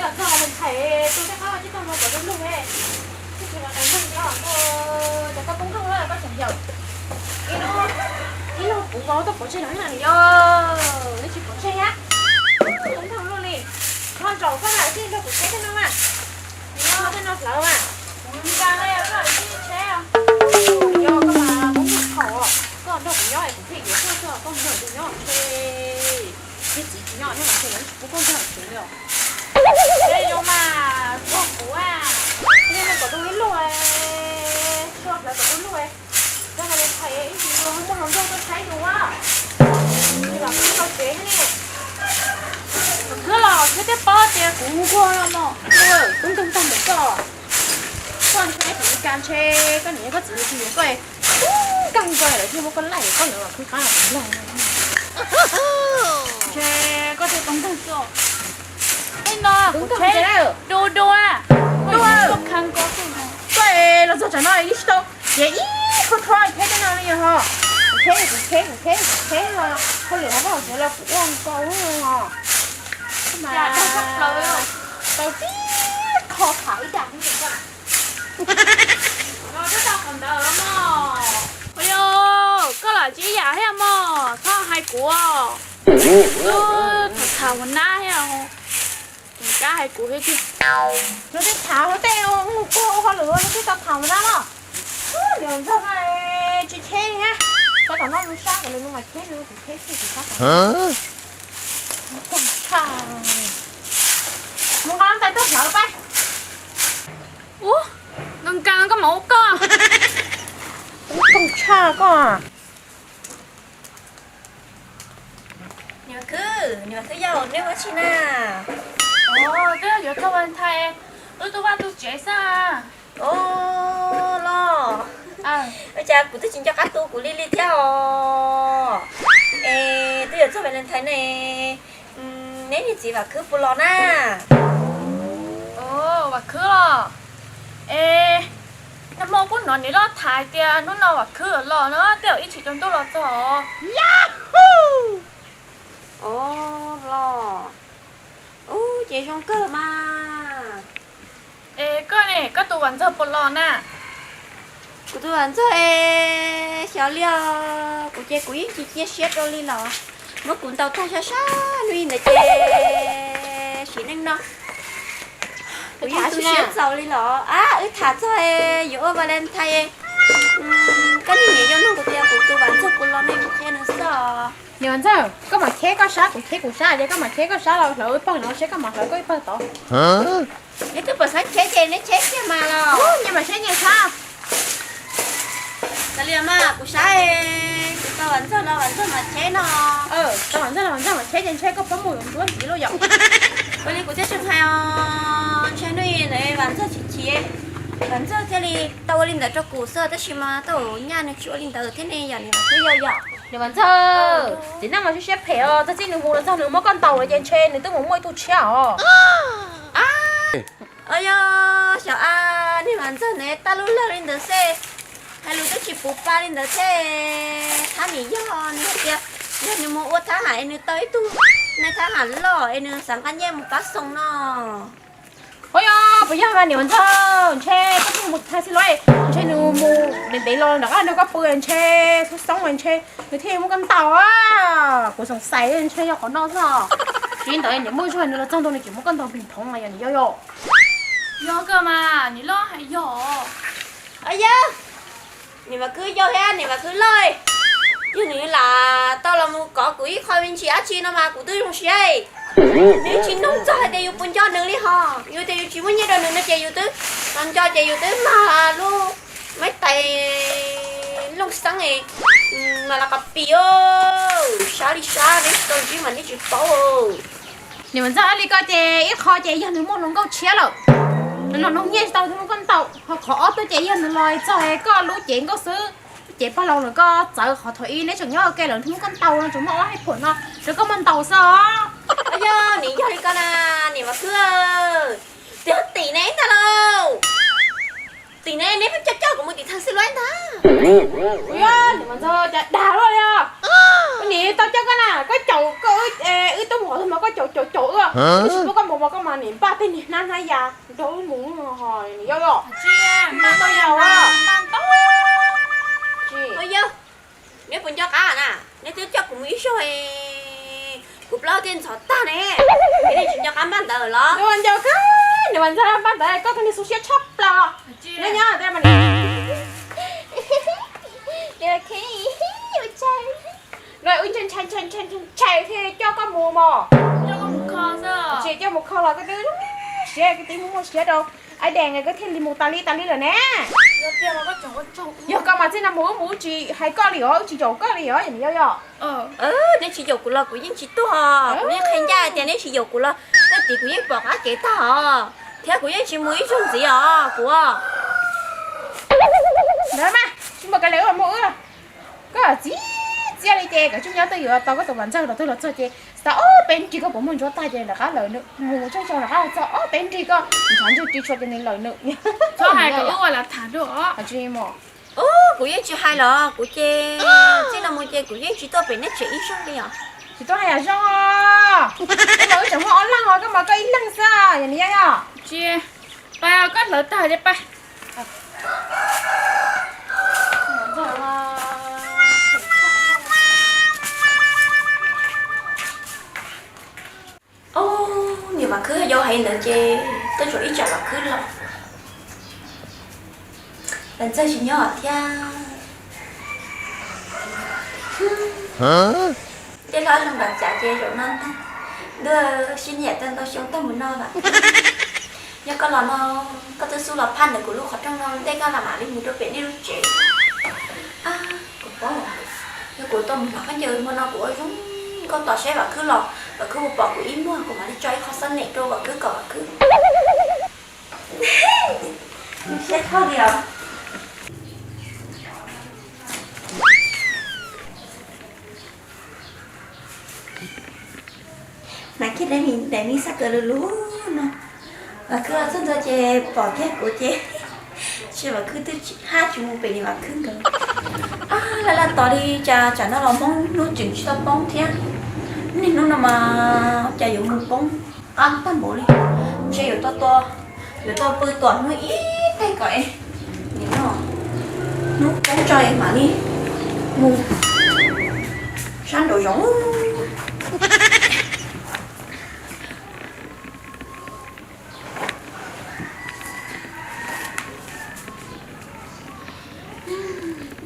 Txog mus thaiv tus tej qab ua tib tug no kom lub lug, tsis tsis los tais nploog nyob, cov koj poob nplooj lawm koj tseem yawm. Ib lub, ib lub puv vau tuaj pov tseg no na yog, neb tsis pov tseg na. Poob nplooj luaj li, ho zaum koj lam tij nrog kuv tsheb tej no mas, nrog tej no hlawv mas. Kuv nkas no yog koj lam tij tsheb os. Yog koj mas poob nplooj thaum koj nrog kuv nyob es kuv thiaj yuav tuaj txog koj nrog kuv nyob ntshe. Thiab txiv tsis nyob neb mas ntshe yuav tsis pub koj nrog kuv li os. Ces yog mas txog kuv a, nej kom lub lug, tso hlawv kom lub lug, txog Valentine ib ntsis muaj hluas nraug tuaj saib yus a. Los khwb los tsev thiab ne. Los khwb los khwb thiaj paub tias kuv nquag no mog. Tub nkeeg tag ntawm koj, koj ntshe kuv nkas ntshe koj niam koj txiv tsis yuav koj, tub nkeeg koj lawv thiaj muab koj laij koj lawv los khwb qab los kuv laij. Ntshe koj thiaj tub nkeeg koj. Tej no kuv tsheb du dua, du dua, koj los txog tsam no yeej tsis tau, ces ib qho rho tsheb tej no li ho. Kuv tsheb, kuv tsheb, kuv tsheb, kuv tsheb ho, hauj lwm hauv vaj hauv tsev los kuv ua nkaus ho. Tau tib qho tham ib dag. Ua yog koj los tsis ib yam thiab mog, txhob hais kuv. Wb tham tham ua nab thiab, tus kab hais kuv thiab tiag. Nws twb tham hauv tej mus puag ua hauj lwm nws twb tau tham ua nab los. Niam ntxawg no tsis cheb li thiab, tau tom no mus sab kom nws mus mas cheb nws tus cheb xwb tus sab tom. Mus nqa tais tuaj hlawv pab. Ub, nkas nkas koj mam ua koj. Ub, tshaj koj. Niam khwb, niam khwb yau, neb ua tsi na? Os, twb yuav txog Valentine, wb tu vaj tu tsev xwb. Os, los, ua cas kuv twb tsis nco qab tu kuv li li thiab os. Es twb yuav txog Valentine ne, neb niag txiv Vam Khwb puas los na? Os, Vam Khwb los? Es nag hmo kuj hnov niam loj tham tias hnub no Vam Khwb los no, tej zaum ib chim tsaus ntuj los txog. Os, los, ub, ces zoo kawg mas. Es koj ne, koj tus Vam Ntxawg puas los na? Kuv tus Vam Ntxawg es xyov li os, kuv ces kuv yeej tsis cia siab rau li los. Muab kuv ntaus tag sab sab hnub ib ntawd ces sim neej no kuv yeej tu siab txaus li los. Ab, wb tham txog yuav ua Valentine, koj niag niam yau nug kuv tias kuv tus Vam Ntxawg puas los ne, kuv qhia nws xwb os. Niam Vam Ntxawg, koj mam cheb koj sab, kuv cheb kuv sab, ces koj mam cheb koj sab los hlawv ib pawg no seb koj mam hlawv koj ib pawg tod. Neb twb pom xav cheb ces neb cheb kiag mas los. Nyias mam cheb nyias sab. Kav liam mas, kuv sab, kuv tau Vam Ntxawg los Vam Ntxawg mam cheb no. Tau Vam Ntxawg los Vam Ntxawg mam cheb ces ntshe koj pab mus yuav nruab ntxiv lauj yom. Ua li kuv thiaj tsis hais os, ntshe hnub ib ntawd Vam Ntxawg chim chim, Vam Ntxawg thiaj li tau ua li ntawd rau kuv xwb, tab sis mas tau nyaj nws tsis ua li ntawd thiab ne, yog niam Vam Khwb yau yom. Niam Vam Ntxawg, txiv neej mas siab siab phem os, txog txij nws mus los txog nws muab koj ntaus lawm ces ntshe nws twb mus muaj ib tug tshiab os. Yog xyov a, niam Vam Ntxawg ne, taj lub lawg li ntawd xwb, hais lus twb tsis puv pa li ntawd thiab. Thab niam yog nws hais tias yog nws mus ua thab ham es nws tau ib tug nais thab ham loj es nws xav nqa nyiaj mus pab xoo no. Ua yog puas yog mas niam Vam Ntxawg, ntshe koj twb mus tag xwb los, ntshe nws mus ntev ntev los nram qab nrog koj pw ntshe xub xoob ntshe nws thiaj muab koj ntaus. Kuv xoom xais ntshe yog qhov no xwb. Tsis li ntawd niam muaj zog nws los txog ntua nws tseem muab koj ntaus nplig phoov mas yog niam yau yom. Yog kawg mas niam loj hais yog. Yog, niam Vam Khwb yau thiab niam Vam Khwb loj, yog nws lam tau los mus kov kuv ib qho me ntsis dab tsi no mas kuv twb zoo siab. Nws tsis nug txog hais tias yus puas nco nws li hos, yus tias yus tsis muaj nyiaj rau nws no ces yus twb los nco ces yus twb mag lub maib tais looj xeeb mas los qas pis. Sab li sab, neb tsis tau ntsib mas neb tsis paub. Niam Vam Ntxawg, li ko ces ib qho ces yog nws muaj hluas nkauj tshiab lawm, nws los nug nyiaj tsis tau thiaj muab koj ntaus, ho qhov ob tuaj ces yog nws los txog koj lub cev nkauj xwb, lub cev pog laus lawm koj txawv, qhov thaum ib neb tseem nyob ua ke lawm thiaj muab koj ntaus no tseem muaj ob hais phom no rau koj muab ntaus xwb os. Yog nws yog li ko na, niam Vam Khwb, twb tim neb ntag lauj. Tim neb, neb pheej coj coj kuv mus tim thaj xwb luaj ntag. Ua niam Vam Ntxawg, cas dag luaj li os. Koj niam tau coj koj na, koj caum koj, wb tuaj mus qhov twg mas koj caum caum caum wb, wb tsis muab koj ntaus mas koj Nim npaj tej niag hnab hnab ya nrog wb mus ho niam yau yog. Npaj tau yog. Yog, neb puas nco qab na? Neb twb coj kuv mus ib zaug, kuv plaub tiaj ntxhov tag ne. Neb tsis nco qab npaj ntawd los? Nws nco kawg, nws mas ntxhov npaj ntawd, koj tus niag xu siab tshaj plaws. Nyob nyob no wb ntshai ntshai ntshai ntshai thiaj coj koj mus mog. Tsis coj mus kho los koj twb siab, koj twb muaj muaj siab rau Aib Dees koj thiaj li mus tas li tas li lawm ne. Yog koj mas txij no mus wb mus wb tsis hais koj li os, wb tsis yaum koj li os, yog niam yau yog. Neb tsis yaum kuv los kuv yeej tsis tuaj, kuv yeej qhia ncaj tias neb tsis yaum kuv los tej tim kuv yeej pom qab kev tag os, thiab kuv yeej tsis mus ib zaug ntxiv os kuv. Ntawd mas tsis muaj kas le ua mus wb. Koj txiv txiaj li ces koj tseem nyob twj ywm tos koj tus poj ntxawg los twg los txog ces tau ob peb nrig koj puas muaj ntsuab tag ces lawv qab lawm, mus tseeb tseeb lawv qab txog ob peb nrig koj ntshav ntswg ris tshua ces nws lawm nws. Txhob hais kom wb ua lav tham dua os. Tsis mus. Kuv yeej tsis hais los kuv ces txij no mus ces kuv yeej tsis tuaj pem neb tsev ib zaug li os. Tsis tuaj hais yam zoo os. Wb mas wb tseem muaj ob leeg os, koj mas koj ib leeg xwb, yog niam yau yog. Tsis, pab koj hlawv tag ces pab. Niam Vam Khwb yau hais ntawd ces tuaj tsuas ib tsam Vam Khwb los, Vam Ntxawg tsis nyob thiab. Tej hlob zoo nram cav ces zaum no ntuj sib nyiam tau ntau xyoo tuaj mus no lawm. Yog koj los no, koj twb xub los phaj ntawm kuv lub qhov rooj no ntej koj lam mam li mus rau pem nej lub tsev. Kuv paub, yog kuv tau mus hnov khaub ncaws hmo no kuv ua zoo nkauj tos saib Vam Khwb los, Vam Khwb puas pom kuv ib muag, kuv mam li tso ib qho xab neem rau Vam Khwb kom Vam Khwb siab dhau li os. Hnav kiag daim me xab kaws lus lus no, Vam Khwb los txog ntua ces pom kiag kuv ces, ntshai Vam Khwb twb hab tsis mus pem niam Vam Khwb nkawd. Laj laj tos li cas tsam no los Hmoob hnub tseem tsis tau poob thiab. Niaj hnub no mas cas yuav mus poob qab tag npaum li. Ntshe yuav tau, yuav tau pw tom hnub ib teg kom es nim no hnub poob tso es mam li mus sab nraum zoov.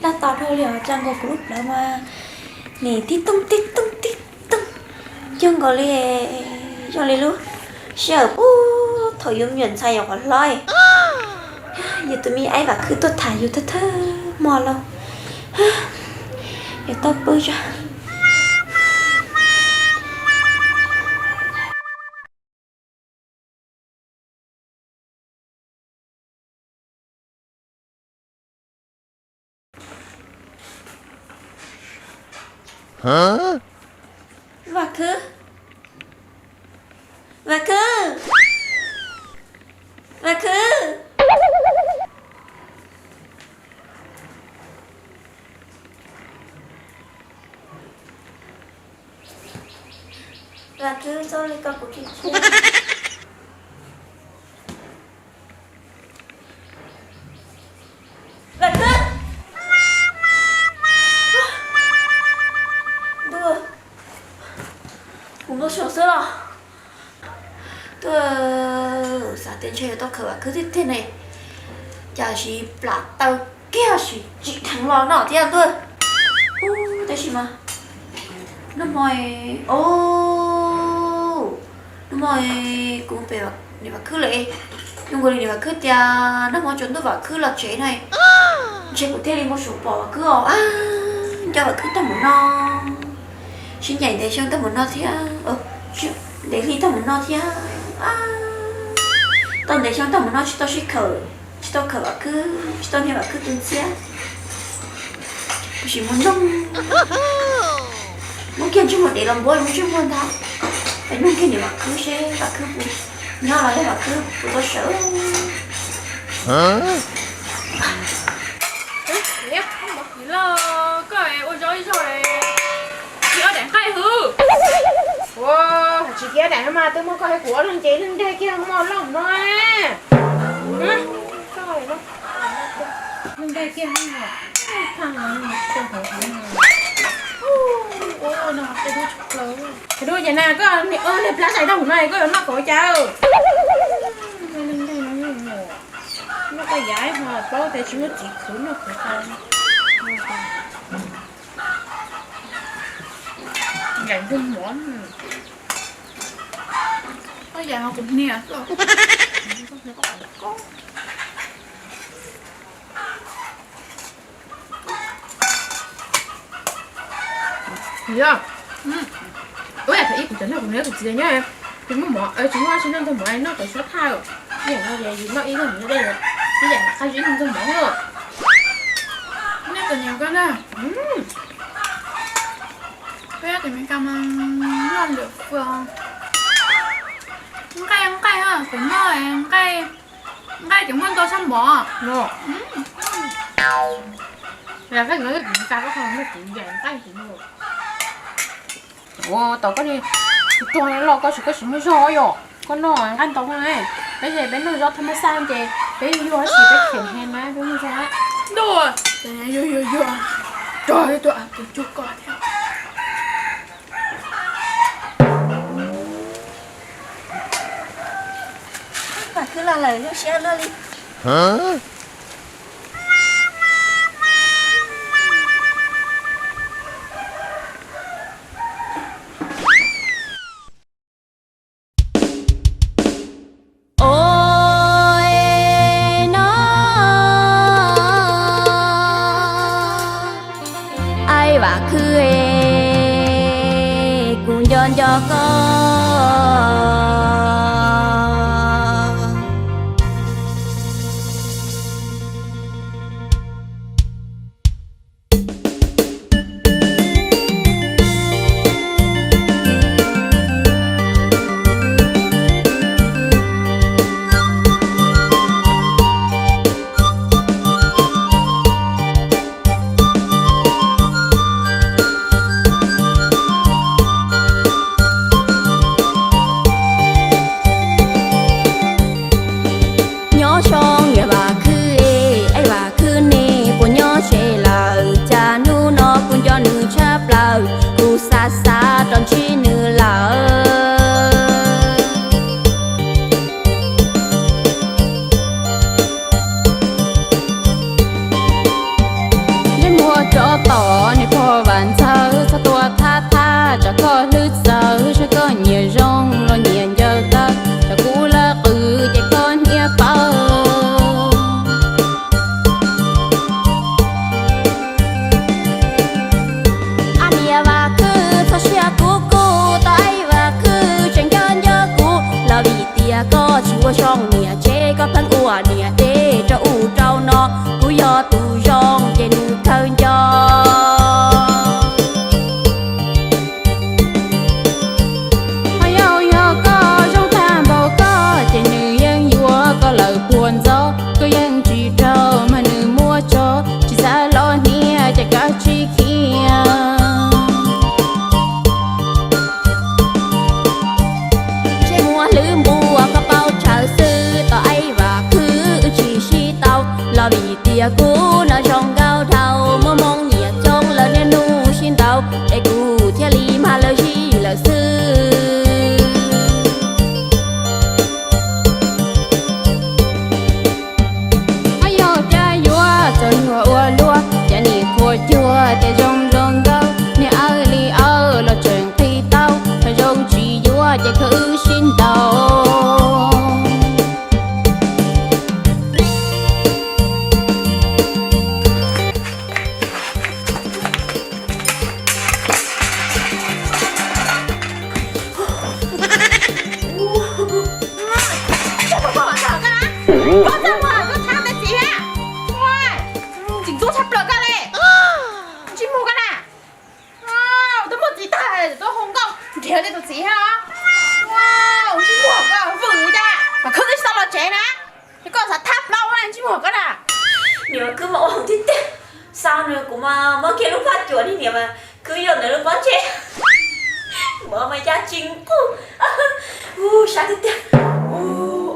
Laj tos dhau li os, tsa nkaus kuv lub plawv mas nim tib tooj tib tooj tib tooj cuag nkaus li, zoo li lub sij hawm puag thaum yus me nyuam ntxhais nyuam qhuav hlob. Yus tus me aib Vam Khwb tuaj tham yus thawj thawj hmo lauj. Yus tau pw tso. Vam Khwb, Vam Khwb, Vam Khwb. Vam Khwb, txhob li ko kuv tsis thiab. Vam Khwb, ntuj, kuv npau suav xwb los. Tuaj, xav tias ntshe yuav tau khawm Vam Khwb tiag tiag ne, cas sis plam taw kiag sis tsim dheev los no thiab tuaj. Tab sis mas nag hmo, o, nag hmo kuv pem niam Vam Khwb lawm, zoo nkaus li niam Vam Khwb tias nag hmo tsaus ntuj Vam Khwb los tsev no, ntshe kuv thiaj li npau suav pom Vam Khwb os. Nco Vam Khwb tag mus no, sib ncaim ntev xyoo tag mus no thiab, ntev hli tag mus no thiab. Tau ntev xyoo tag mus no tsis tau sib khawm, tsis tau khawm Vam Khwb, tsis tau niag Vam Khwb tus ntxhiab. Kuv sim mus noog, muab kiag ntsej muag dev los npuab ntsej muag ntag. Es noog kiag niam Vam Khwb seb Vam Khwb puas nyob los yog Vam Khwb puas tau sawv. Niam, koj ua zog ib zaug, tsis ob daim nqaij hwv. Kiag daim no mas twb muab koj hais kuv ob leeg ces leej nrag kiag mos loj no. Leej nrag kiag, ua no, ua no, ua no. Ces na koj niag plab sai doog no koj yuav noj kaus cas? Noj koj yav ho paub tias tsis muaj txiv khwv noj khwv tau. Yaim ntsej muag. Koj yaim ho kuv hnia. Yog, ua yam thaum ib kuv cov noj kuv neb kuv txiv nyob, tsis muaj mov, tsis muaj tsis noj ntog mov noj tau suab thaj. Yam no yus noj ib ntog mov dej, ib yam qab zib ntog mov. Nej tus niam koj na, peb tim Meskas mas noj lwm fwm. Nqaij nqaij, kuv noj nqaij, nqaij ces muaj ntau tshaj mov. Ua tau koj li, tuag loj koj tsis, koj tsis muaj zog yom, koj noj nqaij ntau na. Peb ces peb noj zaub thaj mab xaj ces peb yuag tab sis peb khem heev na peb muaj zog. Ntuj, yuag yuag yuag, rog tus cug koj thiab. Vam Khwb los lawm zoo siab luaj li. Aib Vam Khwb es, kuv nco nco koj. Nyob zoo niam Vam Khwb, aib Vam Khwb nej puas nyob tsev lawm? Cas hnub no kuv nco nws tshaj plaws, kuv xav xav rov ntsib nws lawm. Ntsej muag tsov tom niam pog Vam Ntxawg, txhob tuaj thab thab tsam koj hlwb txawv, saib koj nyiam zoo los nyiam ncaws tawv, tsam kuv lawv qw ces koj hnia pawg. Ab niam Vam Khwb, txhob siab kuv, kuv tau aib Vam Khwb tseem nco nco kuv, los vim tias koj tsis ua zoo niam tsev, koj pheej ua niam teb rau ub rau no, kuv yog tus zoo ces nws kawg nco. Ho yog, yog koj zoo tag npaum koj ces nws yeej yuav koj lawm puag ntxov, koj yeej tsis raug mas nws muab tso, tsis xav los hnia ces kav tsij khiav. Ntsej muag hlwb npua koj paub tsawv xwb, tau aib Vam Khwb wb tsis sib tau, los vim tias kuv no zoo nkauj dhau, muaj hmoo nyiam coob lawv niaj hnub sib ntaus, es kuv thiaj li mag lawv zij lawm xwb. Ho yog cas yuav txawv luag ua luaj, cas nim qhuas cuag ces zoo zoo nkauj, niag awj li awj los tseem qhib tau, zoo tsis yuav ces koj wb sib ntaus. Tseem ntxub tshaj plaws koj li, ntsej muag koj na. Twb muaj txiv tag twb hu nkauj nrhiav li tus txiv thiab. Ntsej muag koj vwm cas mas khwb twb tsis tau los tsev na, es koj xav thab plaub ntsej muag koj na. Niam Vam Khwb mas ua hauv tiag tiag, xa nws kuv mas muab kiag lub plab cuam li niam Vam Khwb yog ntawm lub pob ntseg. Mov mas ya tsis nquj. Ua sab tiag tiag. Ua,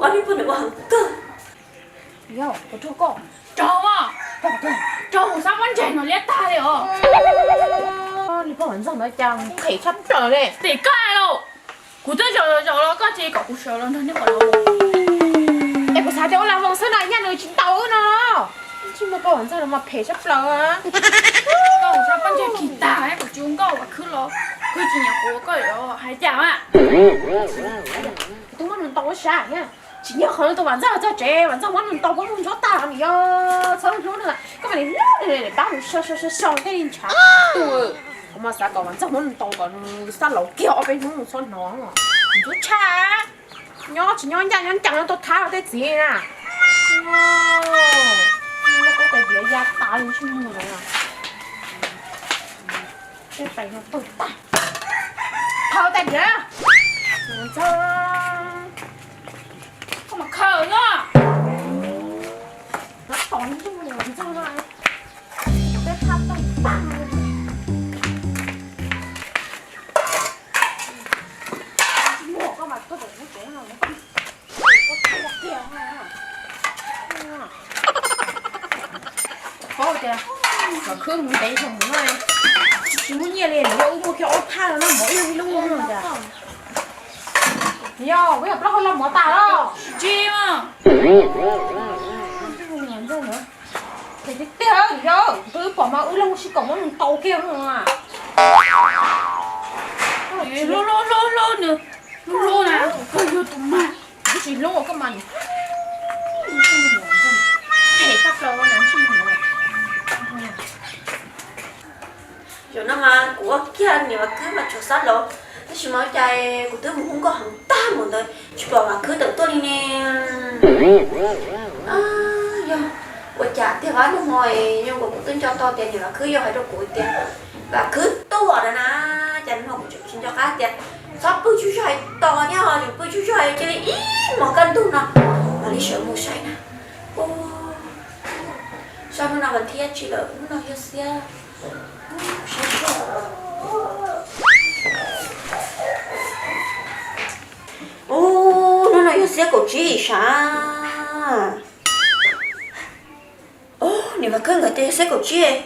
ob niag poj niam ua heev kawg. Yog kuv rau koj, rau mas, rau mus xab pob ntseg no liab tag li os. Li poj Vam Ntxoog ntawd cas phem tshaj plaws li. Tim koj los, kuv twb zaum zaum los koj tsis kom kuv sawv los nrog nej pom los. Es kuv xav tias ua las voos xwb no nyaj nws tsis ntaus wb no. Tsis muaj poj Vam Ntxoog no mas phem tshaj plaws. Koj mus xab pob ntseg kis tag, kuv tsis ua nkauj Vam Khwb los, Khwb tsis nyiam kuv, koj yuav hais cas mas. Kuv twb muab nws ntaus ua sab thiab. Tsis nyob qhov tus Vam Ntxoog txog tsev, Vam Ntxoog muab nws ntaus pob muag ntsuab tag los nim yog txhob hlub nws, koj mam li hlub nws, pab nws so so so so thiaj li ntshav. Kuv mas xav kom Vam Ntxoog muab nws ntaus kom nws xab laus kiag ob peb hnub nws txhob hnov. Nws ntsuab tshaj, nyob tsis nyob ncaj nyob ncees nyob tuaj thab rau tej txiv na. Lub kub tais diav ya tas li tsis muag lawm. Tej tais no pawg tag. Khaws tais diav. Ntxoog, koj mas khaws no. Nyob tos ib hnub no Ntxoog no, tej thaj tag tag. Tsis muag koj mas koj tseem muab tsev no. Paub tias Vam Khwb mus ntev xyoo mus no, tsis muaj nyiaj li, nws yog wb muaj kiag ob thaj no na, mov ib leeg ib lub no cas. Yog, kuv yog plaub hau los mov tas los. Tsis mas. Tiag tiag, yog twb pom mas wb los sib koom muab nws ntaus kiag no. Hlub hlub hlub hlub nws, hlub hlub na, koj yog tus mag. Kuv tsis hlub koj mas. Zaum no mas kuv ua kiag niam Vam Khwb mas tshuav xab laus, tab sis mas ua cas kuv twb mus hu nkauj heev tag mus ntawd tsis pom Vam Khwb tawm tuaj li ne. Yog ua cas tiag, hnub no zoo nkaus kuv twb nco tau tias niam Vam Khwb yog hais rau kuv tias Vam Khwb tuaj lawm na, cas hnub no kuv tseem tsis nco qab tias txhob pw tsuj zog tos thiab, tseem pw tsuj zog cia li ib hmos kaj ntug no mam li sawv mus saib na. Ua, sab hnub no vas thib dab tsi lawm, hnub no yog xiab. Ub, hnub no yog xiab kaum tsib sav. Ub, niam Vam Khwb nkawd tias yog xiab kaum tsib,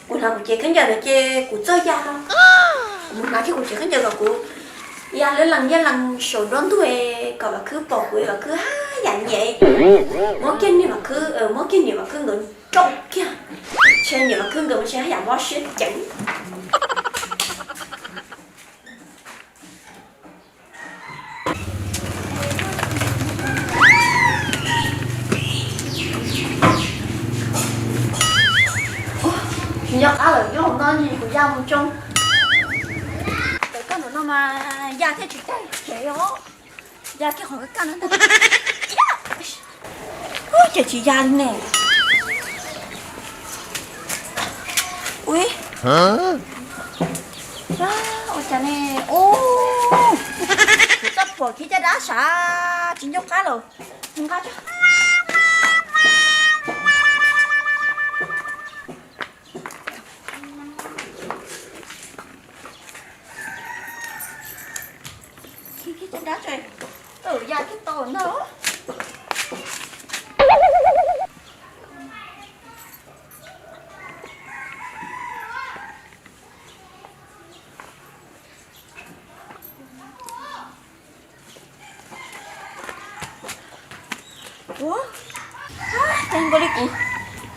kuv hnav kuv cev khaub ncaws lawm ces kuv txawj ya no. Kuv mus hnav kiag kuv cev khaub ncaws kom kuv ya lwb lees yaj lees saum nruab ntug kom Vam Khwb pom kuv, Vam Khwb haj yam nyiam. Muab kiag niam Vam Khwb, muab kiag niam Vam Khwb nkawd nrauj kiag, ntshe niam Vam Khwb nkawd mas ntshe haj yam mob siab ceev. Tsis nco qab lawm, nyob hauv no ntshe kuv ya mus tsoo. Tawm koj ntawm no mas ya thiaj tsis tag kev os. Ya kiag qhov kaj kaj no ntag. Ub, ces tsis ya li ne. Ui, ua cas ne? Ub, kuv txoj phuam khiv caj dab sav, tsis nco qab lawm. Nqa tso. Khiv khiv caj dab tso, ya kiag tau ntag. Ua, cas nkaus li kuv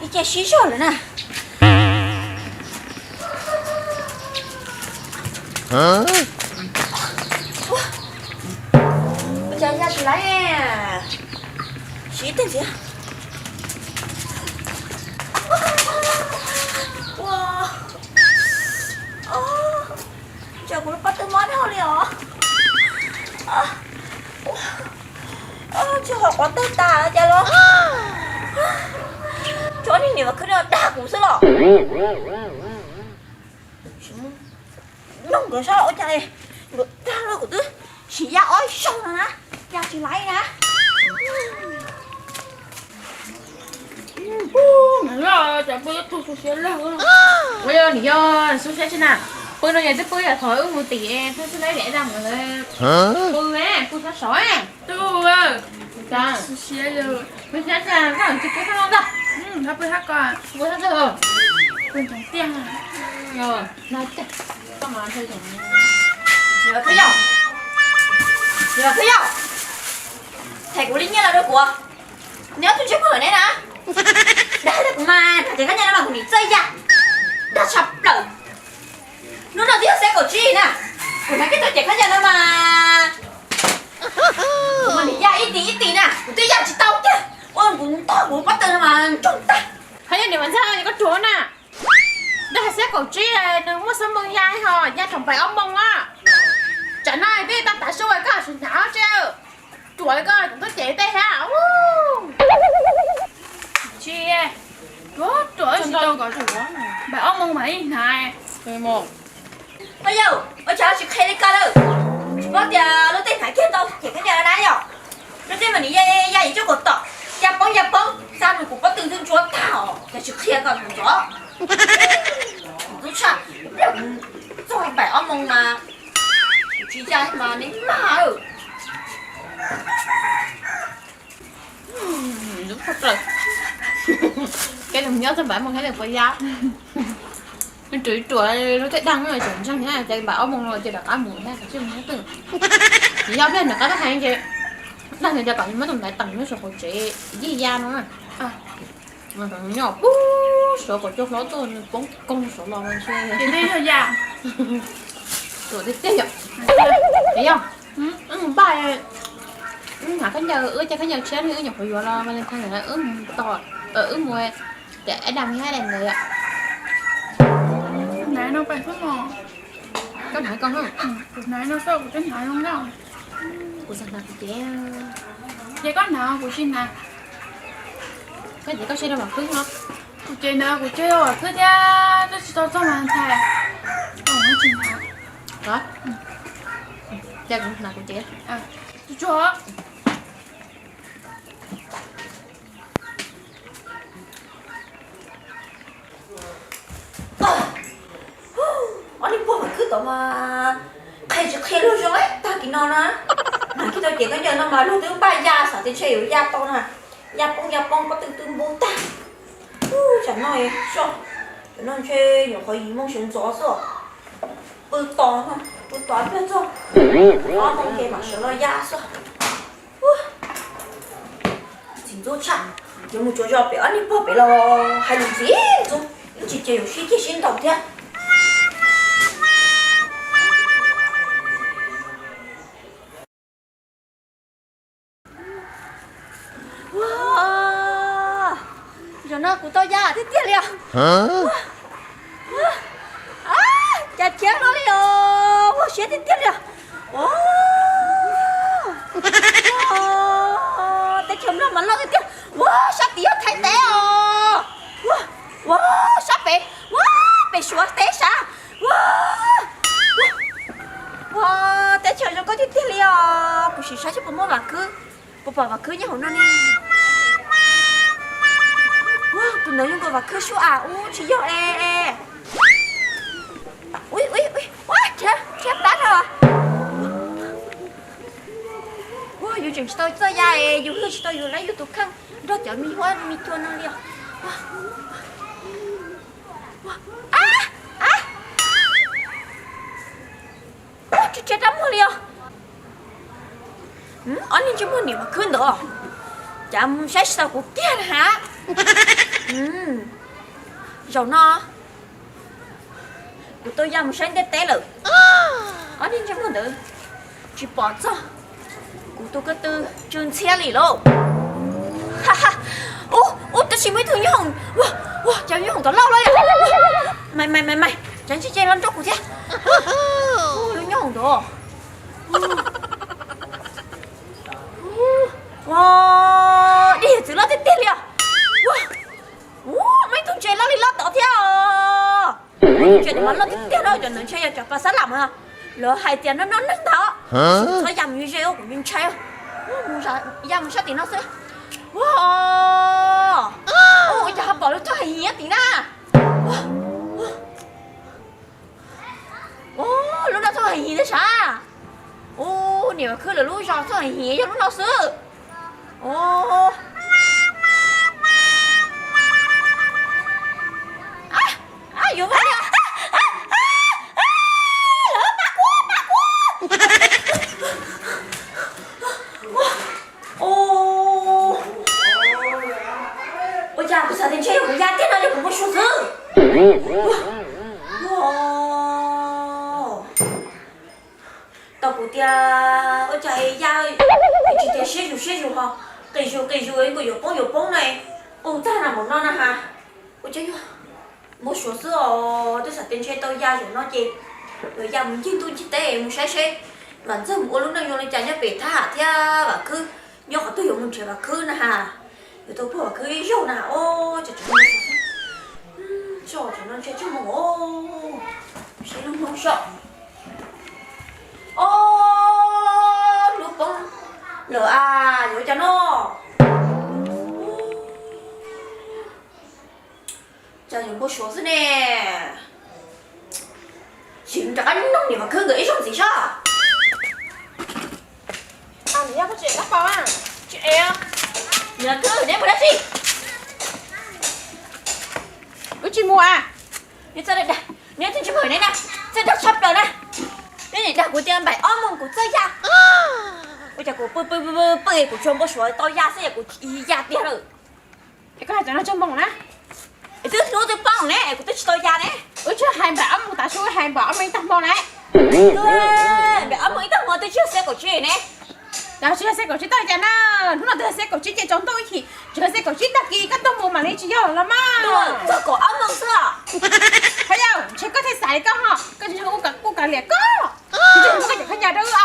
ib ce sib zog lawm na. Ua, cas ya tsis laib, siv tej ntxiv. Ua, cas kuv lub pob tw mob dhau li os. Tsis hom quav tawg tas cas los. Tso niag niam Vam Khwb no dag kuv xwb los. Nug nkawd saib ua cas nkawd dag los kuv twb sim ya ob zaug no na, ya tsis laib na. Ua, nws yog xub siab tsi na? Pw no yog twb pw yog thov wb mus tim thaj xwb neb de daj mus lawm. Pw ne, pw sab saud. Tub, siab, siab, koj tsis pw sab no ntag. Pw sab ko, pw sab ko, pw ntsoov tiag. Yog Thaj Yauj, yog Thaj Yauj, them kuv li nyiaj los rau kuv. Neb ob tug ntsej muag ne na, dag hais tias kuv mas hnav cev khaub ncaws no mas kuv nim txawj ya, dag tshaj plaws. Hnub no twb yog xiab kaum tsib na, kuv hnav kiag tau cev khaub ncaws no mas kuv mas nim ya ib tis ib tis na, kuv twb ya tsis tau tiag, ua kuv ntog kuv pob tw no mas ntsoog tag. Hos yog nim mas ntxhais koj ruam na, dag hais xiab kaum tsib nws muaj xuab moos ya ho ya thaum npaim ob moos na. Tsam no twb tau tav su koj sim hnav tsi, ruam koj tub cev tej thiab. Tsis ruam, ruam tsis tau kom ruam, npaim ob moos mam li hnav. Koj yawg, ua cas tsis qhia li koj lawm? Tsis paub tias luag tej hnav kiag ntau cev khaub ncaws na yom? Luag tej mas nim ya ya ya yim cuaj kaum tom, ya poob ya poob, xa mus kuv pob tw ntxwb ntsuav tag os, cas tsis qhia koj ntxov. Ntxub tshaj, txog npaim ob moos mas tsis ya mas neb mag. Ntxub tshaj plaws. Kev nyob txog npaim ob moos thiab nws puas ya. Nws ruam ruam luag tej dag tseem ntseeg thiab, ces npaim ob moos no ces rov qab mus thiab, kav tsij mus thiab twb. Yog pliag nws qab tab hais ces dag nws tias kom nws muab tus ntaiv teem nyob saum qaum tsev yeej ya no. Nyob pub suav kom cua hlob tuaj nws poob koog suav los ntshe. Ruam tiag tiag yom. Yog, wb mus npaj, wb hnav khaub ncaws, wb caij khaub ncaws tshiab ne, wb nyuam qhuav yuav los Valentine ntawd wb mus tos, wb mus tiam Adam thiab Adam ntawd yom. Hnav no pais xwb mos. Koj hnav koj na. Kuv hnav no xwb, kuv twb hnav zoo nkauj. Kuv xav hnav kuv cev. Ces koj hnav kuv tsis hnav. Koj cev koj tseg rau Vam Khwb no. Kuv cev ntawd kuv tseg rau Vam Khwb thiab, twb tsis tau txog Valentine. Tsis hnav. Ces kuv hnav kuv cev. Tsuag tsuag. Ob niag pog Vam Khwb tod mas qhia tsis qhia luag zoo tag kis no na. Hnav kiag tau cev khaub ncaws no mas luag twb npaj ya, xav tias ntshe yuav ya tau na. Ya poob ya poob pob tw twb npub tag. Tsam no, tsam no ntshe nyuam qhuav yim moo sawv ntxov xwb. Pw tos, pw tos ib pliag txog ob moos ces mam sawv los ya xwb. Txiv ntxub tshaj, yuav mus tsuas zos pem ob niag pog pem los hais lus ntxiv ntxub, ib tsam ces yuav sib ceg sib ntaus thiab. Zaum no kuv tau ya tiag tiag li os. Cas khiav no li os, ua siab tiag tiag li os. Teb chaws Nplog mas loj tiag tiag. Ua sab tid yog Thaib teb os. Ua sab pem, ua pem Suav teb sav. Ua, ua, teb chaws zoo nkauj tiag tiag li os. Kuv sim saib seb puas muaj Vam Khwb, puas pom Vam Khwb nyob hauv no ne. Ua, tus ntawd zoo nkaus Vam Khwb sub as ub tsis yog e. Ua, rhiab plab dhau. Ua, yus tseem tsis tau txawj ya es yus hwj tsis tau yus lawv yus tus kheej nrog cov me huab me cua no li os. Ua, rhiab rab muag li os. Ob niag ntsej muag niam Vam Khwb ntawd, cas mus saib tsis tau kuv kiag na ha. Zaum no kuv tau ya mus saib ntiaj teb lawm. Ob niag ntsej muag ntawd tsis pom txog kuv tus ko tw tsw ntxhiab li lauj. Ub, ub, tab sis muaj ib tug nyoob hoom, ua, ua, cov nyoob hoom tod loj loj li. Mas, mas, mas, mas, tsam ntsis ces los nrog kuv thiab. Lub nyoob hoom ntawd, ua, dej txwv loj tiag tiag li os. Ua, ua, muaj ib tug ntses loj li loj tod thiab os. Ntses mas loj tiag tiag no, cov ntawd ntshe yog cov pas xab lam mas lawv hais tias noj noj neeg ntag. Txhob ya mus ze ze kuv ntshai. Ya mus sab tim no xwb. Ua, ua cas ho pom lub roj hais hiav tim na. Khwb lawv lub zos txoj him yog lub no xwb. Yuav ua li, lawv pab kuv, pab kuv. Ua cas kuv xav tias ntshe yog kuv ya tiag no yog kuv npau suav xwb. Tau kuv tias ua cas ya tsis tias siab zus siab zus ho qis zus qis zus nkaus yuav poob yuav poob na. Ua tag na mus no na ha. Ua cas yog npau suav xwb os, twb xav tias ntshe tau ya zaum no ces yuav ya mus ncig ntuj ncig teb mus saib seb Vam Ntxawg mus ua lub neej zoo li cas nyob pem Thab Ham thiab Vam Khwb, nyob qhov twg yuav mus nrhiav Vam Khwb na ha. Yuav tau puag Vam Khwb ib zaug na. Os, tseem no ntshe tsis mus os, seb lub hnub so. Os, lub poob lawm as, yuav ua cas no? Cas yuav npau suav xwb ne. Sim rov qab nug niam Vam Khwb nkawd ib zaug ntxiv saib. Niam Vam Khwb, neb mus dab tsi? Wb tsis mus a. Neb txawj dag, neb twb tsis mus ne na, txawj dag tshaj plaws na. Neb nim dag kuv tias npaim ob moos kuv txawj ya. Ua cas kuv pw pw pw pw kuv tsuas npau suav tau ya xwb es kuv ya tiag lawm. Es koj hais cov no tsawg moos na? Es twb hnub twb poob ne es kuv twb tsis tau ya ne. Wb tsis hais npaim ob moos tav su, wb hais npaim ob moos ib tag hmo na. Npaim ob moos ib tag hmo twb tsis yog xiab kaum tsib ne. Yog tsis yog xiab kaum tsib tau cas na? Hnub no twb yog xiab kaum tsib ces tsaus ntuj ib chim, tsis yog xiab kaum tsib tag kis koj tuaj mus mam li tsis yog los mas. Txog kaum ob moos xwb. Phaj Yaj, ntshe koj thiaj xav li koj ho, koj tsis yog kuj kav liam koj. Tsis muab koj cov khaub ncaws rau wb os.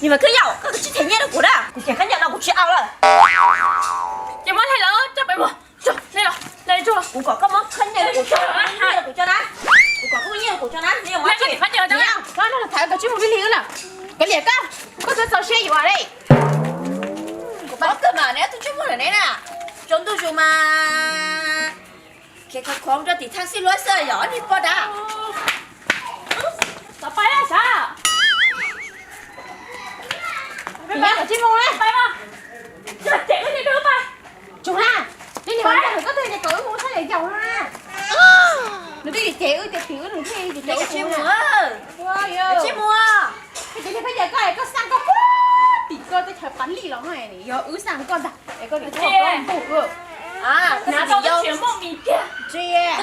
Niam Vam Khwb yau, koj tsis them nyiaj rau kuv na, kuv cov khaub ncaws no kuv tsis au lawm. Ces muab hle los coj pem mus. Kuv kom koj muab khaub ncaws rau kuv tso, nyiaj rau kuv tso na. Kuv kom koj muab nyiaj rau kuv tso na, neb yuav muab khaub ncaws tso na. Koj no thaiv koj tsis mus li li lawm. Kav liam koj, koj txhob txaus siab yuav li. Kuv paub kawg mas neb twb tsis muaj lawm ne na. Tsaus ntuj zus mas khiav khov khov rau tim thaj xij luab xwb yog ob niag poj dab. Xav pais a sav? Peb pais tsis mus na. Pais mas. Yog cem wb niag peb pais. Tsuag na, neb niam Vam Ntxawg koj twb tias kom wb mus sab yav yaus na. Nws twb cem wb tias tim wb nws thiaj cem wb tsis mus. Tsis mus. Ces niag Phaj Yaj koj es koj xaj koj puag tim koj teb chaws Pab Lij los no, yog wb xaj koj ntag es koj niam koj mus. Koj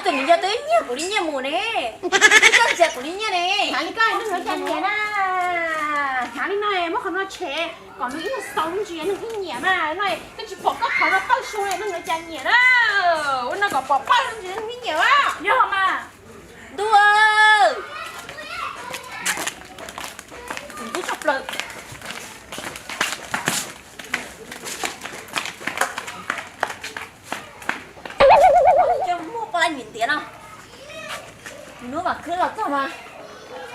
tus niam yau twb nyiag kuv li nyiaj mus ne. Koj ntxias kuv li nyiaj ne. Hnyav li koj neeg yuav cas nyiam na. Hnyav li no muab qhov no tshem kom nws ib nyuag xaus ntsis neeg thiaj nyiam mas no. Twb tsis pom koj qhov no pawg su li neeg yuav cas nyiam na. Ua no kom pom pawg ntsis neeg thiaj nyiam a. Yog mas. Ntuj, ntuj tshaj plaws. Coj muaj poj lab nyiam ntiav no. Hnub Vam Khwb los txog mas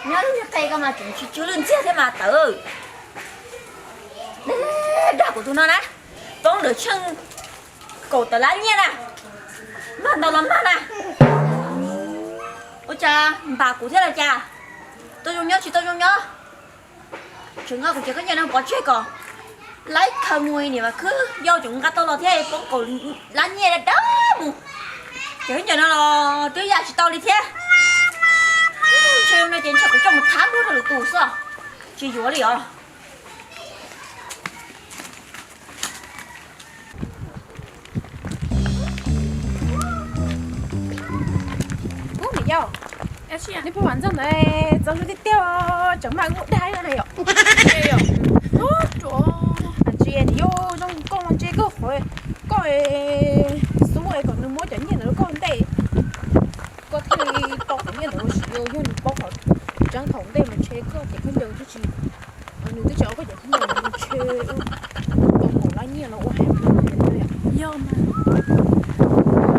nyob lub niag qe ko mas tseem tsis tsw lwj ntxiag thiab mas tawv. Dag kuv tus no na, poob lawm tsheej kaum tawm lab nyiaj na, mag ntau los mag na. Ua cas npam kuv thiab los cas? Tau zoo nyob tsis tau zoo nyob. Tseem nqa kuv cov khaub ncaws no pov tseg kom laib khaws mus niam Vam Khwb yau tseem nqa tau los thiab poob kaum lab nyiaj dawb mus. Cov khaub ncaws no los twb ya tsis tau li thiab. Ntshe no ces ntshe kuv coj mus thab npuab rau lwm tus xwb, tsis yuav li os. Ub, niam yau, neb pog Vam Ntxawg ntawd txaus hlub tiag tiag, tseem maj ua dag na yom. Tsis niam yau, zoo koj los ntshe koj qhov koj xub es kom nws muab cov nyiaj ntawd rau koj ntej, koj thiaj li tau cov nyiaj ntawd ua si. Yog nws paub qhov tseeb thaum ntej mas ntshe koj cov khaub ncaws twb tsis, nws twb tsis au koj cov khaub ncaws ntshe tau kaum lab nyiaj los ua hais. Yog mas.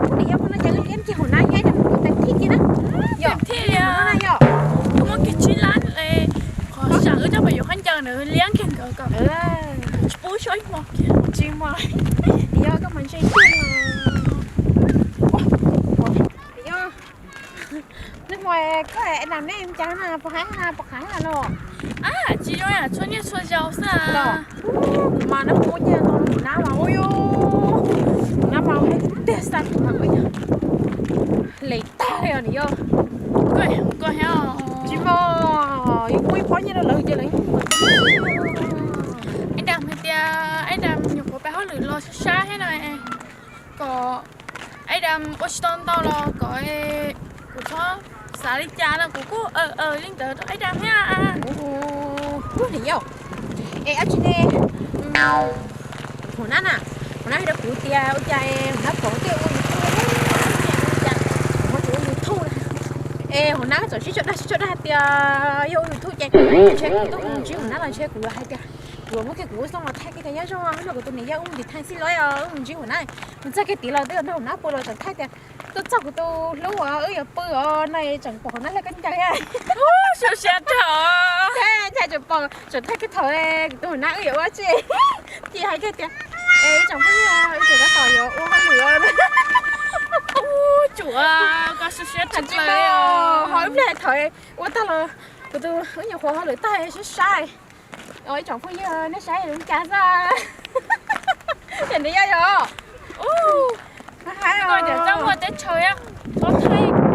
Ub, niam yau, koj no cas liab kiag hauv na, yog ib niag mus kuv tais thij kiag na. Yog thij li, yog. Koj muab kiag tsib lab, qhov sam wb coj pem yuav khaub ncaws nws liab kiag nkawd kom tsis pub soj ib hmo kiag. Tsis mas, niam yau koj mas ntshe tiag. Niam yau, nag hmo koj nam nej cas na, puas haib na, puas qhav na los? Tsis zoo, txhua niaj txhua zaus xwb. Kuv mas nab muaj nyiaj no, kuv nab mas ua, kuv nab mas ua tiag xwb, kuv mas ua le tag li os nws yog. Koj thiab, tsis mas yus muaj ib pob nyiaj rau lawv ces lawv. Aib Dam hais tias Aib Dam nyuam qhuav pab hauj lwm los sab sab thiab no, kom Aib Dam ua tsis tau ntau los kom kuv txhob xav li cas no, kuv kuj aw aw li ntawd rau Aib Dam thiab. Ub, nim yog es ab tsi ne, hua nab na, hua nab hais rau kuv tias ua cas hua nab pom tej ua YouTube, kuv ho tsis ua YouTube. Es hua nab txawm sib tso dag sib tso dag tias yog ua YouTube ces ntshe kuv tuaj mus ntsib hua nab los ntshe kuv yuav hais tias kuv yuav muab kiag kuv lub xov tooj los thaij kiag tias nyob zoo, nyob zoo, kuv tus niam yog ub ntiv thaj xij lawm os, wb mus ntsib hua nab. Mus txog kiag tid los twb yog nrog hua nab pw los tseem thaij tias tuaj txog kuv tus hlub uas wb yuav pw os no, tseem pom hua nab hle koj ncauj thiab. Xyov siab rau. Ntshai tseem pom tseem thaij kiag thaum kuv tus hua nab wb yuav ua tsi, ces hais kiag tias es tsoom phooj ywg, wb tseem tab tom yuav ua hauj lwm. Ub, tsuav koj xyov siab rau plaws. Ho ib pliag thaum ua tag los kuv tus wb nyuam qhuav hauj lwm tag sib saib. Ib tsoom phooj ywg, nej saib zoo cas xwb? Ces nws yog yog. Ub, koj cov txaj muag teb chaws, txhob thaij